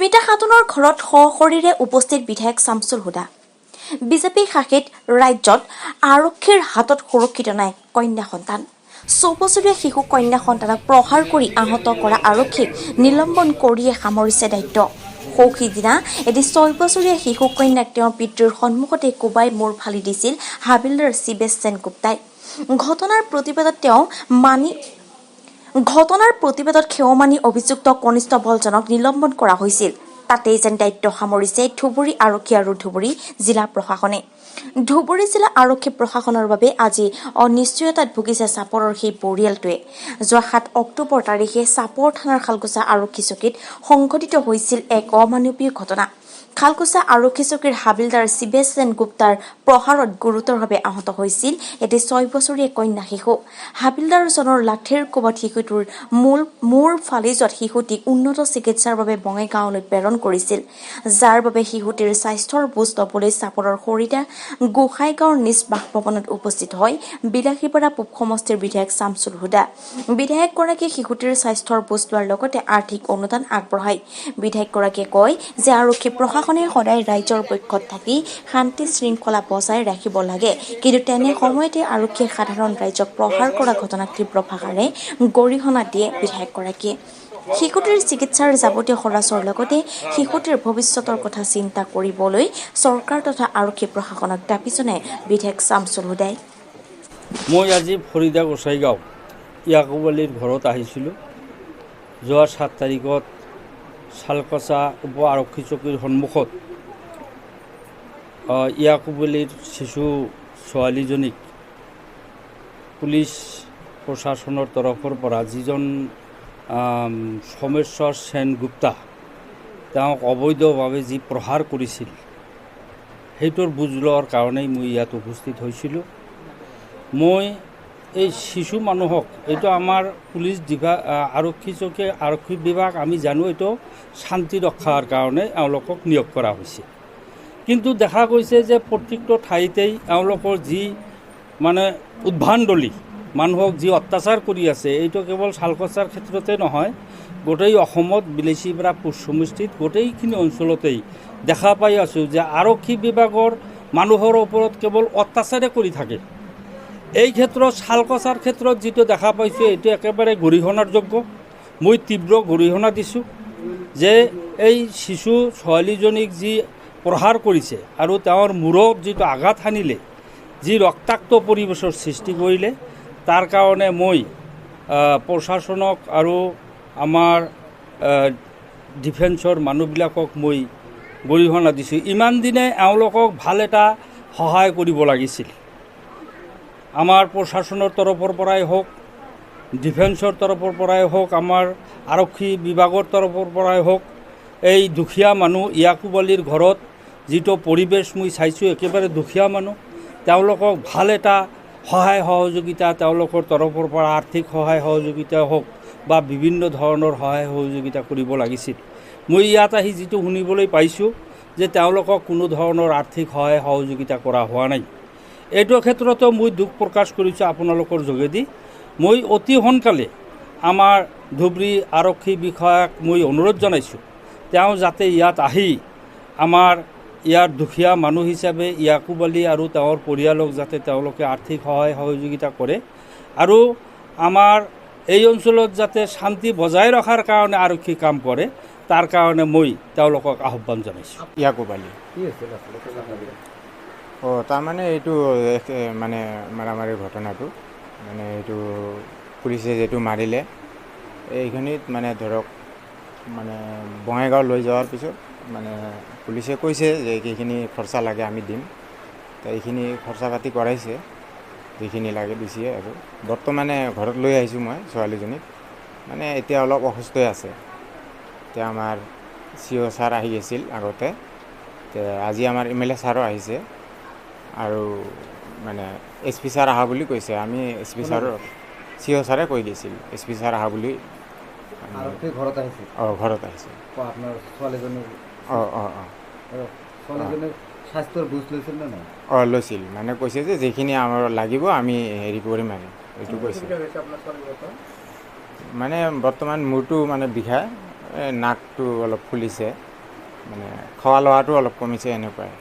স্মিতা খাতুনৰ ঘৰত সশৰীৰে উপস্থিত বিধায়ক শামছুল হুদা। বিজেপি শাসিত ৰাজ্যত আৰক্ষীৰ হাতত সুৰক্ষিত নাই কন্যা সন্তান। 6 বছৰীয়া শিশু কন্যা সন্তানক প্ৰহাৰ কৰি আহত কৰা আৰক্ষীক নিলম্বন কৰিয়ে সামৰিছে দায়িত্ব। সৌ সিদিনা এটি 6 বছৰীয়া শিশু কন্যাক তেওঁৰ পিতৃৰ সন্মুখতে কোবাই মূৰ ফালি দিছিল হাবিলদাৰ শিৱেশ সেন গুপ্তাই। ঘটনাৰ প্ৰতিবাদত ক্ষমা মানি অভিযুক্ত কনিষ্টবলজনক নিলম্বন কৰা হৈছিল। তাতেই যেন দায়িত্ব সামৰিছে ধুবুৰী আৰক্ষী আৰু ধুবুৰী জিলা প্ৰশাসনে। ধুবুৰী জিলা আৰক্ষী প্ৰশাসনৰ বাবে আজি অনিশ্চয়তাত ভুগিছে চাপৰৰ সেই পৰিয়ালটোৱে। যোৱা 7 অক্টোবৰ তাৰিখে চাপৰ থানাৰ শালকোচা আৰক্ষী চকীত সংঘটিত হৈছিল এক অমানৱীয় ঘটনা। শালকোচা আৰক্ষী চকীৰ হাবিলদাৰ শিৱেশ সেন গুপ্তাৰ প্ৰহাৰত গুৰুতৰভাৱে আহত হৈছিল এটি 6 বছৰীয়া কন্যা শিশু। হাবিলদাৰজনৰ লাঠিৰ কোবত শিশুটোৰ মূৰ ফালি যোৱাত শিশুটিক উন্নত চিকিৎসাৰ বাবে বঙাইগাঁৱলৈ প্ৰেৰণ কৰিছিল। যাৰ বাবে শিশুটিৰ স্বাস্থ্যৰ বুজ ল'বলৈ চাপৰৰ সৰিতা গোসাইগাঁৱৰ নিজ বাসভৱনত উপস্থিত হয় বিলাসীপাৰা পূব সমষ্টিৰ বিধায়ক শামছুল হুদা। বিধায়কগৰাকীয়ে শিশুটিৰ স্বাস্থ্যৰ বুজ লোৱাৰ লগতে আৰ্থিক অনুদান আগবঢ়ায়। বিধায়কগৰাকীয়ে কয় যে আৰক্ষী প্ৰশাসনে সদায় ৰাইজৰ পক্ষত থাকি শান্তি শৃংখলা বজাই ৰাখিব লাগে। কিন্তু তেনে সময়তে আৰক্ষীয়ে সাধাৰণ ৰাইজক প্ৰহাৰ কৰা ঘটনাক তীব্ৰ ভাষাৰে গৰিহণা দিয়ে বিধায়কগৰাকীয়ে। শিশুটিৰ চিকিৎসাৰ যাৱতীয় খৰচৰ লগতে শিশুটিৰ ভৱিষ্যতৰ কথা চিন্তা কৰিবলৈ চৰকাৰ তথা আৰক্ষী প্ৰশাসনক দাবী জনায় বিধায়ক শামছুল হুদাই। মই আজি ফৰিদা গোসাইগাঁও ইয়াকুব আলীৰ ঘৰত আহিছিলোঁ। যোৱা 7 তাৰিখত শালকচা উপ আৰক্ষী চকীৰ সন্মুখত ইয়াকুব আলীৰ শিশু ছোৱালীজনীক পুলিচ প্ৰশাসনৰ তৰফৰ পৰা যিজন সোমেশ্বৰ সেন গুপ্তা, তেওঁক অবৈধভাৱে যি প্ৰহাৰ কৰিছিল, সেইটোৰ বুজ লোৱাৰ কাৰণেই মই ইয়াত উপস্থিত হৈছিলোঁ। মই এই শিশু মানুহক, এইটো আমাৰ পুলিচ বিভাগ, আৰক্ষী চকী, আৰক্ষী বিভাগ, আমি জানো এইটো শান্তি ৰক্ষাৰ কাৰণে এওঁলোকক নিয়োগ কৰা হৈছে। কিন্তু দেখা গৈছে যে প্ৰত্যেকটো ঠাইতেই এওঁলোকৰ যি মানে উদ্ভণ্ডালি, মানুহক যি অত্যাচাৰ কৰি আছে, এইটো কেৱল শালকচাৰ ক্ষেত্ৰতে নহয়, গোটেই অসমত বিলাসীপাৰা পূব সমষ্টিত গোটেইখিনি অঞ্চলতেই দেখা পাই আছোঁ যে আৰক্ষী বিভাগৰ মানুহৰ ওপৰত কেৱল অত্যাচাৰে কৰি থাকে। এই ক্ষেত্ৰত, শালকচাৰ ক্ষেত্ৰত যিটো দেখা পাইছোঁ, এইটো একেবাৰে গৰিহণাৰ যোগ্য। মই তীব্ৰ গৰিহণা দিছোঁ যে এই শিশু ছোৱালীজনীক যি প্ৰহাৰ কৰিছে আৰু তেওঁৰ মূৰত যিটো আঘাত হানিলে, যি ৰক্তাক্ত পৰিৱেশৰ সৃষ্টি কৰিলে, তাৰ কাৰণে মই প্ৰশাসনক আৰু আমাৰ ডিফেন্সৰ মানুহবিলাকক মই গৰিহণা দিছোঁ। ইমান দিনে এওঁলোকক ভাল এটা সহায় কৰিব লাগিছিল। আমাৰ প্ৰশাসনৰ তৰফৰ পৰাই হওক, ডিফেন্সৰ তৰফৰ পৰাই হওক, আমাৰ আৰক্ষী বিভাগৰ তৰফৰ পৰাই হওক, এই দুখীয়া মানুহ ইয়াকুব আলীৰ ঘৰত যিটো পৰিৱেশ মই চাইছোঁ, একেবাৰে দুখীয়া মানুহ, তেওঁলোকক ভাল এটা সহায় সহযোগিতা তেওঁলোকৰ তৰফৰ পৰা, আৰ্থিক সহায় সহযোগিতা হওক বা বিভিন্ন ধৰণৰ সহায় সহযোগিতা কৰিব লাগিছিল। মই ইয়াত আহি যিটো শুনিবলৈ পাইছোঁ যে তেওঁলোকক কোনো ধৰণৰ আৰ্থিক সহায় সহযোগিতা কৰা হোৱা নাই। এইটো ক্ষেত্ৰতো মই দুখ প্ৰকাশ কৰিছোঁ আপোনালোকৰ যোগেদি। মই অতি সোনকালে আমাৰ ধুবুৰী আৰক্ষী বিষয়াক মই অনুৰোধ জনাইছোঁ, তেওঁ যাতে ইয়াত আহি আমাৰ ইয়াৰ দুখীয়া মানুহ হিচাপে ইয়াকুব আলী আৰু তেওঁৰ পৰিয়ালক যাতে তেওঁলোকে আৰ্থিক সহায় সহযোগিতা কৰে আৰু আমাৰ এই অঞ্চলত যাতে শান্তি বজাই ৰখাৰ কাৰণে আৰক্ষী কাম কৰে, তাৰ কাৰণে মই তেওঁলোকক আহ্বান জনাইছোঁ। ইয়াকুব আলী। কি হৈছিল আচলতে? অঁ, তাৰমানে এইটো মানে মাৰামাৰিৰ ঘটনাটো, মানে এইটো পুলিচে যিটো মাৰিলে এইখিনিত, মানে ধৰক মানে বঙাইগাঁও লৈ যোৱাৰ পিছত মানে পুলিচে কৈছে যে কেইখিনি খৰচা লাগে আমি দিম। তো এইখিনি খৰচা পাতি কৰাইছে, যিখিনি লাগে দিছে আৰু বৰ্তমানে ঘৰত লৈ আহিছোঁ মই ছোৱালীজনীক। মানে এতিয়া অলপ অসুস্থই আছে। এতিয়া আমাৰ চি অ' ছাৰ আহি আছিল আগতে, আজি আমাৰ এম এল এ ছাৰো আহিছে আৰু মানে এছ পি ছাৰ অহা বুলি কৈছে। আমি এছ পি ছাৰৰ, চি অ' ছাৰে কৈ দিছিল এছ পি ছাৰ অহা বুলি। আৰক্ষী ঘৰত আহিছিল? অঁ, ঘৰত আহিছে। আপোনাৰ ছোৱালীজনীৰ? অঁ। ছোৱালীজনীৰ স্বাস্থ্যৰ বুজ লৈছিল নে নাই? অঁ, লৈছিল। মানে কৈছে যে যিখিনি আমাৰ লাগিব আমি হেৰি কৰিম আৰু এইটো কৈছে। মানে বৰ্তমান মূৰটো মানে বিষায়, নাকটো অলপ ফুলিছে। মানে খোৱা লোৱাটো অলপ কমিছে এনেকুৱাই।